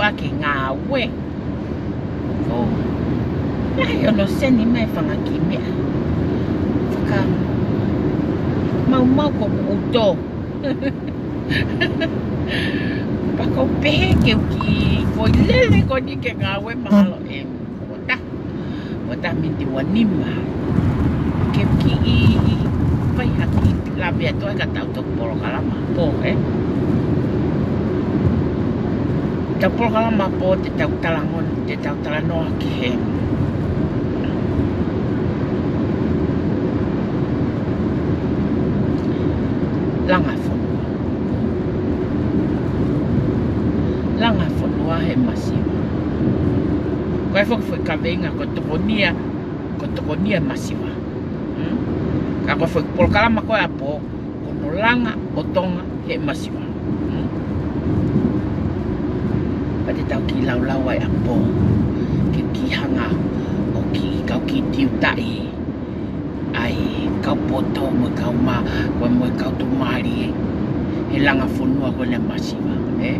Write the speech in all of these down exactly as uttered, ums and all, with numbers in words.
Pea ke ngāue. Ko. Ai, ʻoku nau seni mai fanga kiʻi meʻa. Faka. Maumau ko ʻuto. Pea ko pehē ke u kiʻi foʻi lele ko eni ke ngāue mahalo ʻe. Ko ta. Ko ta miniti ua nima. Ke u kiʻi fai ha kiʻi lave atu ai ka tau toki polokalama. Pō, ē? Tau polokalama pō te tau talanoa, te tau talanoa ki he langa fonua. Langa fonua he masiva. Ko e foʻi foʻi kaveinga ko e tokonia, ko e tokonia masiva. Hmm? Ka ko e foʻi polokalama ko ē ʻa pō, ko hono langa ʻo Tonga he masiva. Hmm? Pea te tau kiʻi laulau ai ʻa pō, ke kiʻi hanga ʻo kiʻi kau kiʻi tiutaʻi ʻa e kau poto mo e kau mā, ko e mo e kau tūmālie, he langa fonua ko ena masiva, ē?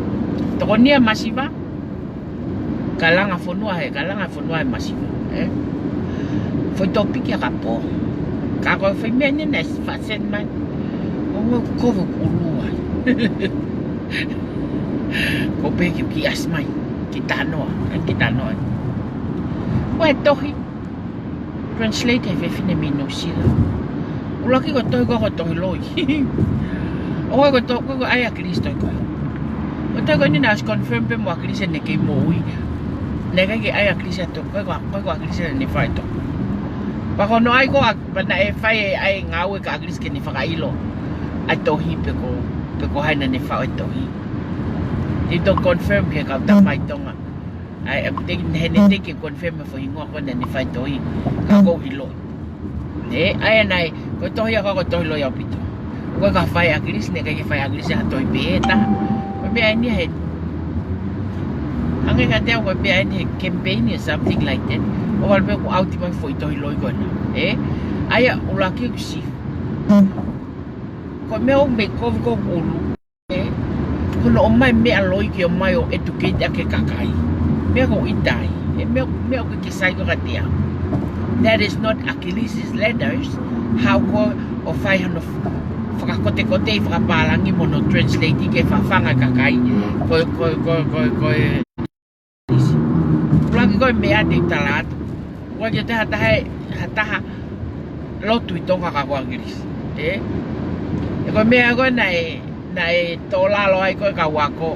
Tokonia masiva, ka langa fonua he, ka langa fonua he masiva, ē? Foʻi tōpiki ʻa ka pō. Ka ko e foʻi meʻa ni naʻe faʻa seni mai. ʻO ngau kovu kulu ai. Ko pē ke u kiʻi ʻasi mai. Kiʻi talanoa, ē, kiʻi talanoa. Ko e tohi. Translate he fefine mei Nuʻu Sila. ʻUluaki ko e tohi ko ē ko e tohi loi. ʻO ko e to-, ko e ʻai ʻa ʻAkilisi tohi ko ē. Ko e tohi ko eni naʻe ʻosi confirm pē mo ʻAkilisi ʻene kei moʻui. Naʻe ʻikai ke ʻai ʻa ʻAkilisi ʻa e tohi ko ē, ko e, ko e ʻAkilisi naʻa ne fai e tohi. Pea ko hono ʻai ko ē, pea naʻe fai e ʻai ngāue kia ʻAkilisi ke ne fakaʻilo ʻa e tohi pe ko, pe ko hai naʻa ne fai e tohi. He toki confirm ki he kau tamaiki Tonga. ʻAi, ʻe, te, he naʻe teʻeki ke confirm e foʻi hingoa ko ē naʻa ne fai e tohi, ka ʻoku ou ʻiloʻi. Ē, ʻa ia naʻe, ko e tohi ʻa ko ē ko e tohi loi ʻaupito. Ko e ka fai ʻa ʻAkilisi, naʻe ʻikai ke fai ʻa ʻAkilisi ha tohi pē ʻe taha. Ko e meʻa eni he, hangē kiate au ko e meʻa eni he campaign or something like that. ʻOku ʻalu pē ʻo ʻauti mai foʻi tohi loi ko ena. Ē, ʻa ia ʻuluaki ʻoku si. Ko e meʻa ʻoku mei kovi ko ʻulu. Ē, ko hono ʻomai meʻa loi ke ʻomai ʻo educate ʻaki e kakai. Meʻa ʻoku ʻikai. Ē, meʻa, meʻa ʻoku ʻikai ke sai ko ē kiate au. That is not ʻAkilisi's letters. Haʻu ko ē ʻo fai hano fakakotekote ʻi fakapālangi mo hono translate ke fafanga e kakai. Ko, ko, ko, ko, ko e ʻUluaki ko e meʻa te u tala atu. ʻOku ʻikai ke toe ha taha, ha taha lotu ʻi Tonga ka ko ʻAkilisi. Ē? Ē ko e meʻa ko ē naʻe, naʻe tō lalo ai ko ē kau ako.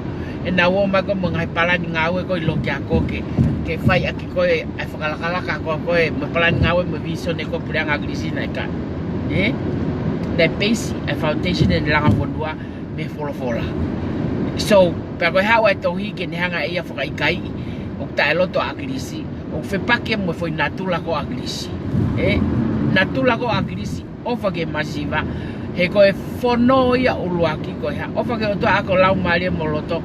ʻEnau ō mai ko ē mo e ngaahi palani ngāue ko ē ʻi loki ako ke, ke fai ʻaki ko ē ʻa e fakalakalaka ko ē, ko ē mo e palani ngāue mo e vīsone ko ē puleʻanga ʻAkilisi naʻe ʻikai. Ē? Naʻe base ʻa e foundation ʻene langa fonua mei he folofola. So, pea ko e haʻu ʻa e tohi ke ne hanga ʻe ia ʻo fakaʻikaiʻi ʻoku taʻeloto ʻa ʻAkilisi, ʻoku fepaki ia mo e foʻi natula ko ē ʻo ʻAkilisi. Ē, natula ko ē ʻo ʻAkilisi, ʻofa ki he masiva, he ko e fono ia ʻuluaki ko e hā, ʻofa ki he ʻOtua ʻaki ho laumālie mo e loto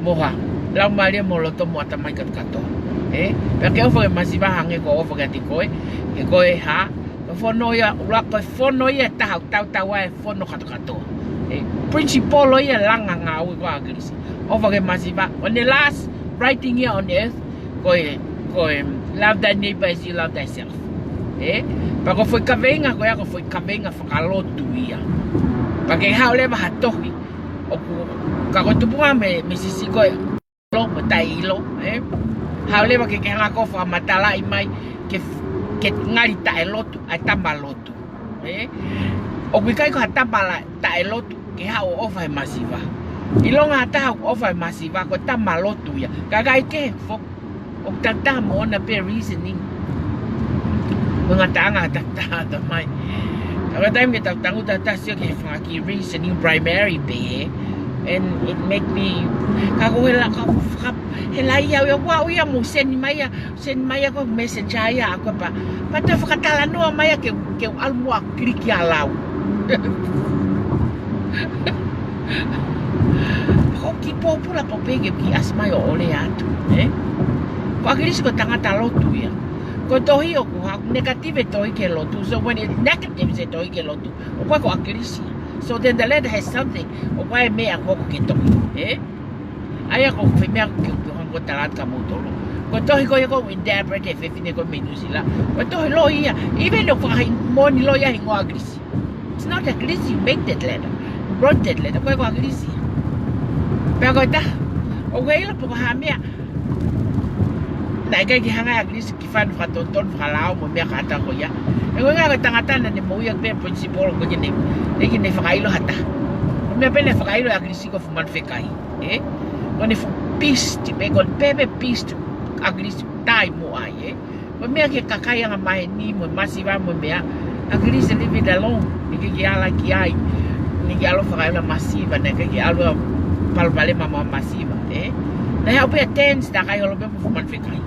mo e hā, laumālie mo e loto mo e ʻatamai katoa. Ē, pea ke ʻofa ki he masiva hangē ko hoʻo ʻofa kiate koe, he ko e hā, ko e fono ia, ʻuluaki ko e fono ia ʻe taha ʻoku tautau ai e fono katoa. Ē, principle ia e langa ngāue ko ē ʻa ʻAkilisi. ʻOfa ki he masiva, on the last writing here on earth, ko e, ko e, love thy neighbor as you love thyself. Ē, pea ko e foʻi kaveinga ko ia ko e foʻi kaveinga fakalotu ia. Pea ke haʻu leva ha tohi, ʻoku, ka ko e tupunga mei, mei Sisi ko e ʻilo mo taʻeʻilo, ē? Haʻu leva ke, ke hanga ko ē ʻo fakamatalaʻi mai, ke, ke ngali taʻelotu, ʻa e tama lotu, ē? ʻOku ʻikai ko ha tama la-, taʻelotu, ke haʻu ʻo ʻofa he masiva. ʻIlonga ha taha ʻoku ʻofa he masiva, ko e tama lotu ia. Ka ʻikai ke fo-, ʻoku taha mo ʻona pē reasoning. Ko e ngataʻanga ha taha taha mai. Ka ko e taimi ke tau tangutu ʻa taha sio ki he fanga kiʻi reasoning primary pē, and it make me, ka ko e la, ka, ka, he lahi au ia, ʻoku ou ʻi ai mo seni mai ia, seni mai ia ko e messenger ia ʻa koe pea, pea toe fakatalanoa mai ia ke, ke u ʻalu mo ʻa kiliki ʻa lau. Ko e kiʻi pōpula pō pē ke u kiʻi ʻasi mai ʻo lea atu, ē? Ko ʻAkilisi ko e tangata lotu ia. Ko e tohi ʻoku hā, negative e tohi ki he lotu. So when it's negative e tohi ki he lotu, ʻoku ʻikai ko ʻAkilisi. So then the letter has something. ʻOku ʻi ai e meʻa ʻoku hoko ki he tohi, ē? ʻA ia ko e foʻi meʻa ke u, ke u hanga Ko e tala atu kia moutolu, ko e tohi ko ia ʻoku interpret ʻe he fefine ko ē mei Nuʻusila, ko e tohi loi ia. Even ʻoku fakamoʻoni loi ia hingoa ʻAkilisi. It's not ʻAkilisi, you make that letter, wrote that letter, ko e ko ʻAkilisi. Pea ko e taha, ʻoku ke ʻilo pe ko e hā e meʻa naʻe ʻikai ke hanga ʻe ʻAkilisi ke fai hono fakatonutonu fakalao mo e meʻa kātoa ko ia. He ko e ʻuhinga ko e tangata naʻa ne moʻui ʻaki pē principle, ʻoku ʻikai ke ne, ʻikai ke ne fakaʻilo ha taha. Ko e meʻa pē naʻe fakaʻilo ʻe ʻAkilisi ko e fuʻu manu fekai. Ē? Ko ʻene fuʻu beast, pe ko ʻene pēpē beast ʻAkilisi, taimi ʻoku ʻi ai, ē? Ko e meʻa ki he kakai angamaheni mo e masiva mo e meʻa, ʻAkilisi leave it alone. Naʻe ʻikai ke ala ki ai. Naʻe ʻikai ke ʻalu ʻo fakaʻilo masiva, naʻe ʻikai ke ʻalu ʻo palopalema mo e masiva, ē? Naʻe haʻu pē ʻo tens takai holo pē mo e fuʻu manu fekai.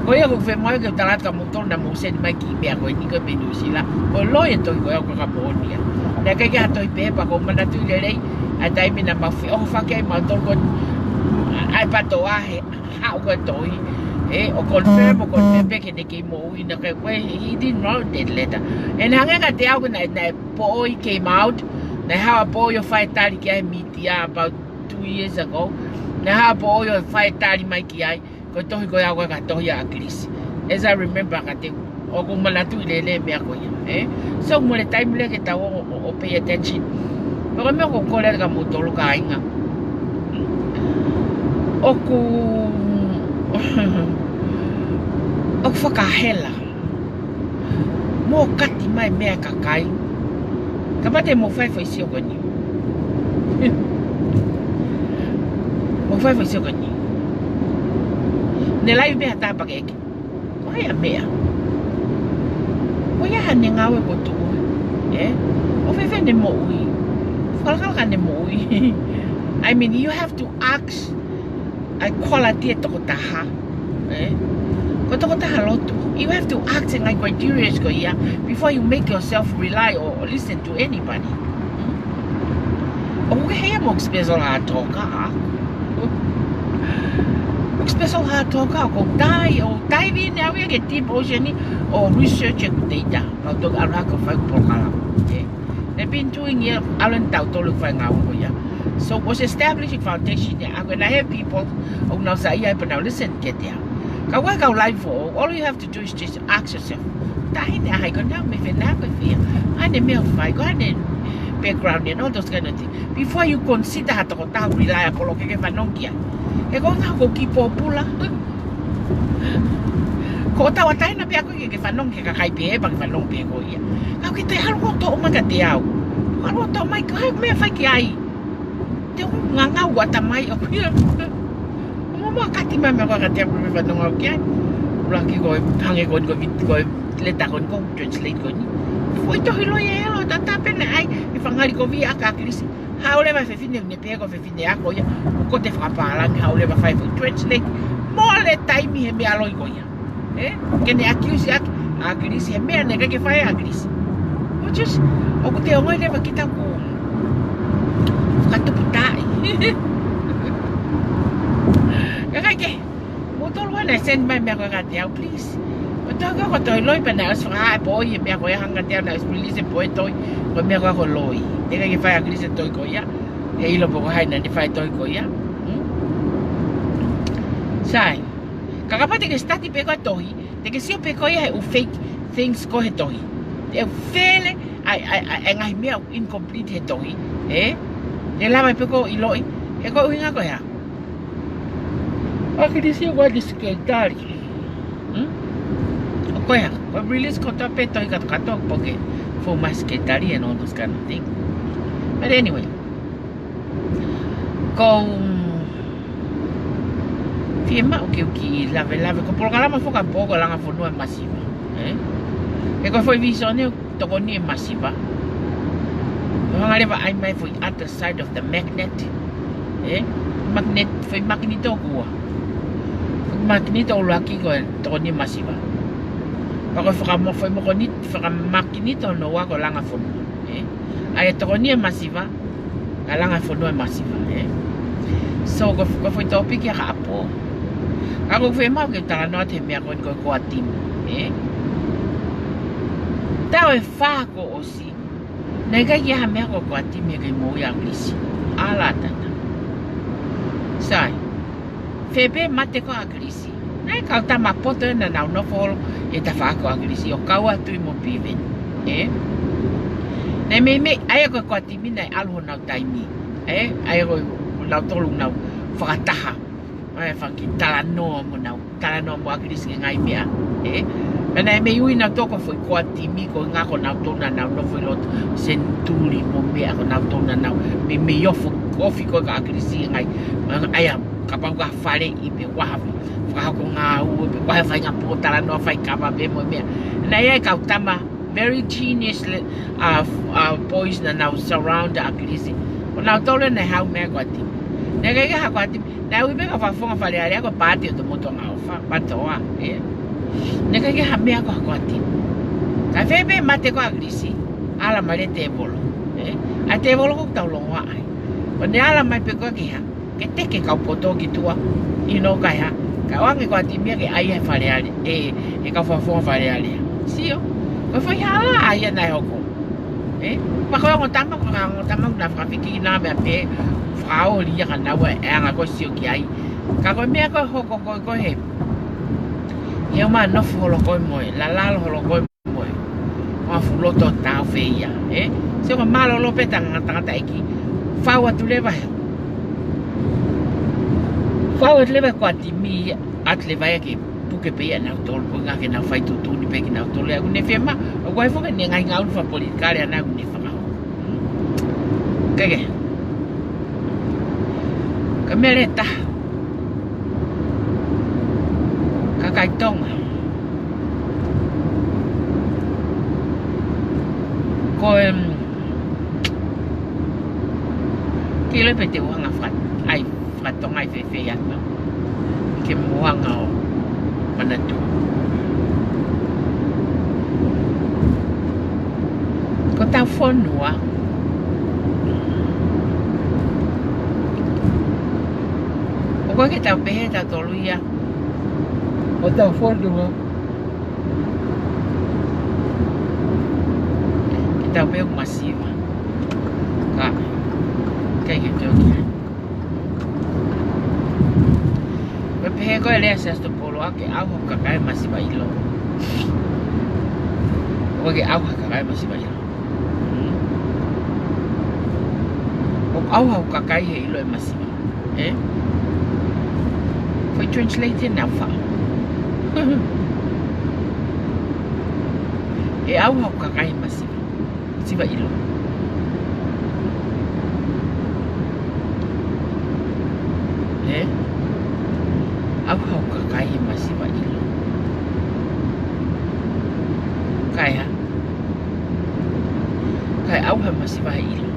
Ko ia ʻoku ou fiemaʻu ke u tala atu kia moutolu naʻa mou send mai e kiʻi meʻa ko eni ko ē mei Nuʻusila. Ko e loi e tohi ko ia, ʻoku fakamoʻoni ia. Naʻe ʻikai ke ʻi ai ha tohi pepa, ʻoku ou manatuʻi lelei ʻa e taimi naʻa mau feʻohofaki ai mautolu ko ē ʻa e PATOA he haʻu ko ē e tohi, ē, ʻo confirm, ʻo confirm pē ke ne kei moʻui. Naʻe ʻikai, ko e, he, he didn't wrote that letter. And hangē kiate au ko ē naʻe, naʻe poʻoi, came out, naʻe haʻu ʻa poʻoi ʻo fai e tali ki ai he media about two years ago. Naʻe haʻu ʻa poʻoi ʻo fai e tali mai ki ai, ko e tohi ko ia ʻoku ʻikai ko ha tohi ʻa ʻAkilisi. As I remember, kiate au, ʻoku ou manatuʻi lelei e meʻa ko ia, ē? So, mole taimi lelei ke tau ō, ō, ō pay attention. Pea ko e meʻa ʻoku ou kole atu kia moutolu kāinga, ʻoku, ʻoku fakahela. Mou kati mai e meʻa ʻa e kakai. Kapau te mou fai e foʻi sio ko eni. Mou fai e foʻi sio ko eni. Ne laivi pē ha taha pea ke ʻeke, ko e hā e meʻa? Ko e hā haʻane ngāue kuo tuʻu, ē? ʻO fēfē ʻene moʻui? Fakalakalaka ʻene moʻui. I mean, you have to ask ʻa e quality e tokotaha, ē? Ko e tokotaha lotu, you have to ask e ngaahi criteria ko ia before you make yourself rely or, or listen to anybody. Hmm? ʻOku ke hea mo special heart talker, ʻa? Special heart talker, ʻoku ou dive, ʻoku ou dive in au ia ki he deep ocean ʻo research ʻeku data. Kau toki ʻalu hake ʻo fai ʻeku polokalama, ē? They've been doing it, ʻalu eni tautolu ʻo fai e ngāue ko ia. So, ʻoku ʻosi establish e foundation ia, ʻa ia ko ē naʻe ʻi ai e people ʻoku nau saiʻia ai pea nau listen kiate au. Ka ʻoku ʻikai ke u live foʻou, all you have to do is just ask yourself, taʻahine ʻa hai, ko ʻene meʻa fēfē, ko e hā ʻene meʻa ʻoku fai, ko e hā ʻene background and all those kind of things, before you consider ha tokotaha reliable ke ke fanongo ki ai. He ko e ʻuhinga ʻoku ke kiʻi pōpula. Ko e tauʻatāina pē ʻaku ke ke fanongo ki he kakai pehē pea ke fanongo pē koe ia. Ka ʻoku ke toe halu ʻo toʻo mai kiate au. Halu ʻo toʻo mai, ko e hā e meʻa ʻe fai ki ai? Te u ngangau ʻatamai ʻaku ia. Mou kati mai e meʻa ko ē kiate au pea mou fanongo au ki ai. ʻUluaki ko e hangē ko eni ko e vit-, ko e leta ko eni ʻoku ou translate ko eni. Foʻi tohi loi ē, ʻalu ʻo tatau pē naʻe ʻi ai e faingamālie ko ē ʻa ʻAkilisi. Haʻu leva e fefine, ne pehē ko e fefine ako ia, ʻoku te fakapālangi, haʻu leva ʻo fai e foʻi translate. Mole taimi he meʻa loi ko ia. Ē? Ke ne accuse ʻaki ʻAkilisi he meʻa naʻe ʻikai ke fai ʻe ʻAkilisi. Which is, ʻoku te ongoʻi leva kita ʻoku fakatupu taʻi. Kakai kehe, moutolu ʻoku nau send mai e meʻa ko ē kiate au, please. Ko e tohi ko ē ko e tohi loi pea naʻe ʻosi fakahā ʻe poʻoi e meʻa ko ē, hanga kiate au naʻe ʻosi release ʻe poʻoi e tohi, ko e meʻa ko ē ko e loi. Naʻe ʻikai ke fai ʻe ʻAkilisi e tohi ko ia. ʻE ʻilo pe ko hai naʻa ne fai e tohi ko ia. Hmm? Sai. Ka kapau te ke study pē koe e tohi, te ke sio pē koe ia he ʻū fake things ko ē he tohi. ʻE fele ʻa e, ʻa e, ʻa e, ʻa e ngaahi meʻa ʻoku incomplete he tohi, ē? ʻE lava pē koe ʻo ʻiloʻi, he ko e ʻuhinga ko e hā? ʻAkilisi ʻoku ʻi ai e sekētali. Hmm? ʻO ko e hā? Ko e release kotoa pē tohi kātoa kātoa ʻoku pau ke fou mai e sekētali and all those kind of thing. But anyway, ʻoku ou fiemaʻu ke u kiʻi lavelave, ko e polokalama fakapō ko e langa fonua e masiva, ē? He ko e foʻi vīsone ʻoku tokoni e masiva. ʻO hanga leva ʻo ʻai mai e foʻi other side of the magnet, ē? Magnet, foʻi makinito ʻoku ua. Foʻi makinito ʻuluaki ko e tokoni e masiva. Pea ko e fakamo-, foʻi mokonit-, fakamakinito hono ua ko e langa fonua, ē? ʻA ia ʻe tokoni e masiva, kae langa fonua e masiva, ē? So, ko, ko e foʻi tōpiki ia ʻaku ʻapo. Ka ʻoku ou fiemaʻu ke u talanoa atu he meʻa ko eni ko e core team, ē? Taʻu ʻe fā kuo ʻosi, naʻe ʻikai ke ʻi ai ha meʻa ko e core team ia kei moʻui ʻa ʻAkilisi. ʻAla ʻatā. Sai. Fēfē mate ko ʻAkilisi. Naʻe kau tama poto ē naʻa nau nofo holo ʻi he tafaʻaki ʻo ʻAkilisi ʻo kau atu ʻi mo Piveni. Ē? Naʻe meimei, ʻa ia ko e core team naʻe ʻalu honau taimi. Ē? ʻA ia ko nautolu nau fakataha. ʻA ia faki talanoa mo nau, talanoa mo ʻAkilisi ki he ngaahi meʻa. Ē? Pea naʻe mei ui nautolu ko e foʻi core team ko e ngaahi ko nautolu naʻa nau nofo ʻi loto Senituli mo meʻa ko nautolu naʻa nau meimei ofo, ofi ko ē kia ʻAkilisi ki he ngaahi, ʻa ia, kapau ko ha faleʻi pe ko ha fakahoko ngāue pe ko ha faʻahinga pōtalanoa faikava pē mo e meʻa. Naʻe ʻi ai e kau tama, very genius le, uh, uh, boys naʻa nau surround ʻAkilisi. Ko nautolu naʻe haʻu mei he core team. Naʻe ʻikai ke ha core team. Naʻe ui pē kau fakafofonga Fale Alea ko e paati ʻo e motuʻanga ʻofa, PATOA, ē. Naʻe ʻikai ke ha meʻa ko ha core team. Ka fēfē mate ko ʻAkilisi, ala mai leva e tēvolo, ē. ʻA e tēvolo ko ē ʻoku tau longoaʻa ai. ʻO ne ala mai pē ko ē ki ha ke teke kau poto ki tuʻa, ʻi he ʻikai ha, ka ʻoange core team ia ke ʻai ʻe he Fale Alea, ʻe, ʻe he kau fakafofonga Fale Alea. Sio, ko e foʻi hala ia naʻe hoko. Ē? Pea ko e ongo tama, ko e ongo tama naʻa fakafiki naʻa meʻa pē, fakaoli ia kia naua e anga ko ē sio ki ai. Ka ko e meʻa ko ē hoko ko ē ko ē he, he ʻomai nofo holo ko ē mo e, lalalo holo ko ē mo e, ʻo afu loto tau fē ia, ē? Sio ko e mālōlō pē tangata, tangataʻeiki. Fau atu leva he. Fau atu leva he core team ia, atu leva ia ke puke pē ia nautolu, ko e ʻuhinga ke nau fai tuʻutuʻuni pē kinautolu, ʻa ia ʻoku ne fiemaʻu, ʻoku ʻi ai foki ʻene ngaahi ngaue fakapolitikale ʻana ʻoku ne fakahoko. Ke ke. Ka mele ta. Kakai Tonga. Ko e, em, ke ʻilo pē te u hanga faka-, ʻai, fakatonga ʻi fēfē atu. Ke mou hanga ʻo manatu. Ko hotau fonua. ʻOku ʻikai ke tau pehē ʻe tautolu ia, ko hotau fonua. Ke tau pehē ʻoku masiva. Ka, ʻikai ke tau ki ai. Ko e pehē ko e lea ʻa Siaosi Tupou Loa ke ʻauha hoku kakai masiva ʻilo. ʻOku ʻikai ke ʻauha kakai masiva ʻilo. ʻOku ʻauha hoku kakai he ʻilo e masiva. Ē? Foʻi translate ʻe naʻa faʻa. ʻE ʻauha hoku kakai masiva. Masiva ʻilo. Ē? ʻAuha hoku kakai he masiva ʻilo. Kae hā? Kae ʻauha masiva he ʻilo.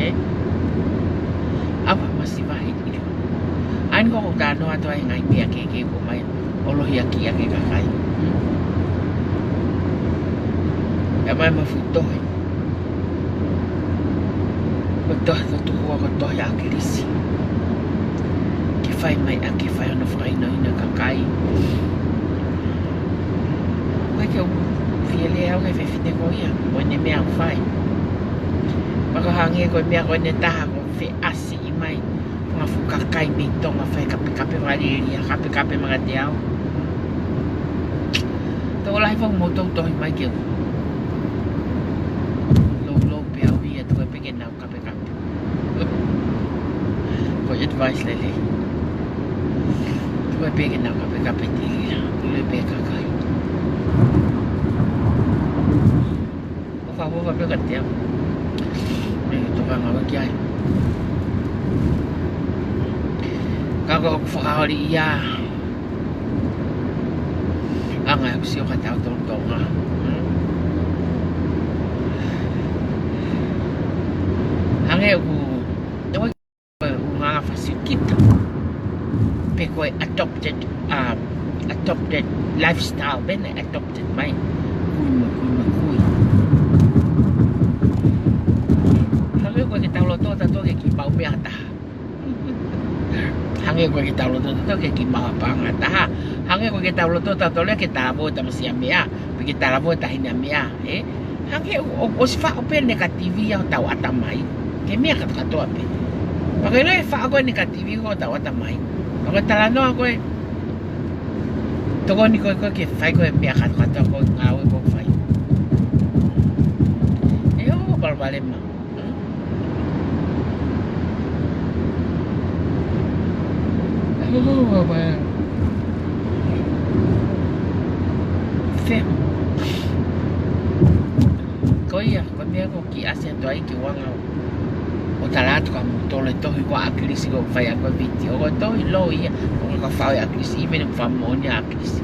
Ē? ʻAuha masiva he ʻilo. ʻA eni ko ʻeku talanoa atu ai ngaahi meʻa kehekehe ko mai ʻo lohiakiʻi ʻaki e kakai. Hmm? ʻE mai mo e fuʻu tohi. Ko e tohi ko Tuhua, ko e tohi ʻa ʻAkilisi. Ke fai mai ʻaki, ke fai hono fakahinohino e kakai. ʻOku ʻikai ke u fie lea au ki he fefine ko ia, mo ʻene meʻa ʻoku fai. Pea ka hangē ko e meʻa ko ʻene taha ko e feʻasiʻi mai. Ngaahi fuʻu kakai mei Tonga fai kapekape vale lia, kapekape makateau. Tokolahi fau mo tau tohi mai ke u. Lou, lou pē au ia tuku pē ke nau kapekape. Ko e advice lelei. Tuku pē ke nau kapekape te ia. Lou pē kakai. ʻOfa, ʻofa pē ka te au. ʻE toka ngā waki ai. Ka ko ʻeku fakaoli ia. Anga ʻeku sio ka tau tolu Tonga. Hmm? Hangē ʻoku, ʻoku nganga fasi kita. Pe ko e adopted, um, adopted lifestyle, pē ʻene adopted mai. Kui mo kui mo kui. Hangē ko e ke tau loto tautolu ke kiʻi maʻu meʻa ha taha. Hangē ko e ke tau loto tautolu ke kiʻi maʻu ha paʻanga ha taha. Hangē ko e ke tau loto tautolu ke talavou e tamasiʻi meʻa. Pe ke talavou e taʻahine meʻa, ē? Hangē ʻoku, ʻoku ʻosi faʻo pē e negative ia hotau ʻatamai. Ke meʻa kātoa pē. Pea ke ʻilo e faʻo ko e negative hotau ʻatamai. Ko e talanoa ko ē, tokoni ko ē ke fai ko ē meʻa kātoa kātoa ko ē ngāue ʻoku fai. ʻE ō, palopalema. ʻE ō, palopalema. Fe-, ko ia, ko e meʻa ko ē kiʻi ʻasi atu ai ki he anga ʻo tala atu kia moutolu e tohi ko ē ʻa ʻAkilisi ʻoku fai ʻaki e vitiō. Ko e tohi loi ia, ʻoku ka fai ʻe ʻAkilisi, ʻi mene fakamoʻoni ʻa ʻAkilisi.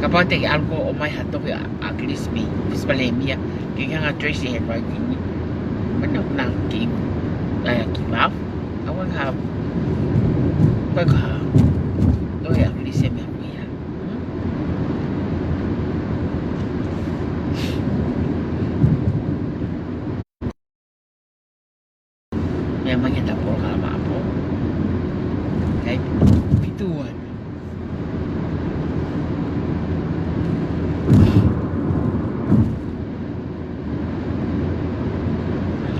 Kapau te ke ʻalu koe ʻo ʻomai ha tohi ʻa ʻAkilisi mei Fisi Palēmia, ke ke hanga ʻo trace e handwriting ni. Mana na ki, ʻai ki mau. ʻAuange ha, ko e ka, tohi ʻa ʻAkilisi e meʻa ko ia. Meʻa mai ki he polokalama ʻapo. Kai, fitu ua.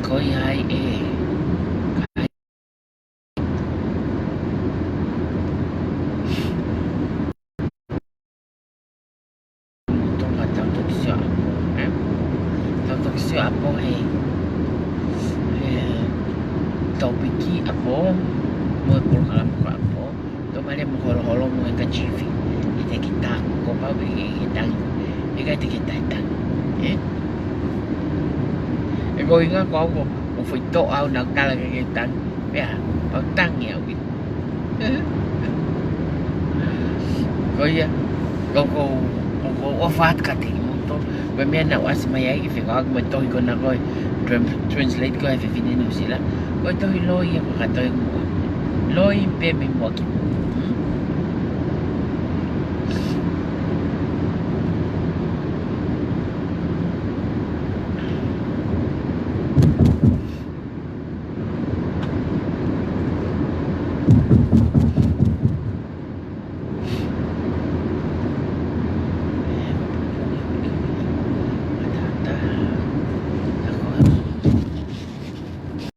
Ko ia ai ē. Tau toki sio ʻapo, ē? Tau toki sio ʻapo he, he topiki ʻapo, mo e polokalama ko ē ʻapo. Tau male mo holoholo mo e ka chifi. ʻIkai te ke tā, ko pau ʻe, ʻe tangi. ʻIkai te ke tā tangi, ē? ʻE ko e ʻuhinga ko au ko, ko foʻi toʻa au naʻa ku tala ke ke tangi. Pea, pau tangi au ki. Ko ia, ko, ko, ko, ko, ʻofa atu kiate kimoutolu. Ko e meʻa naʻa ku ʻasi mai ai ke fekauʻaki mo e tohi ko ena ko e tran-, translate ko ē ʻa e fefine Nuʻusila. Ko e tohi loi ia ko ē ka toe muʻa. Loi pē mei muʻa ki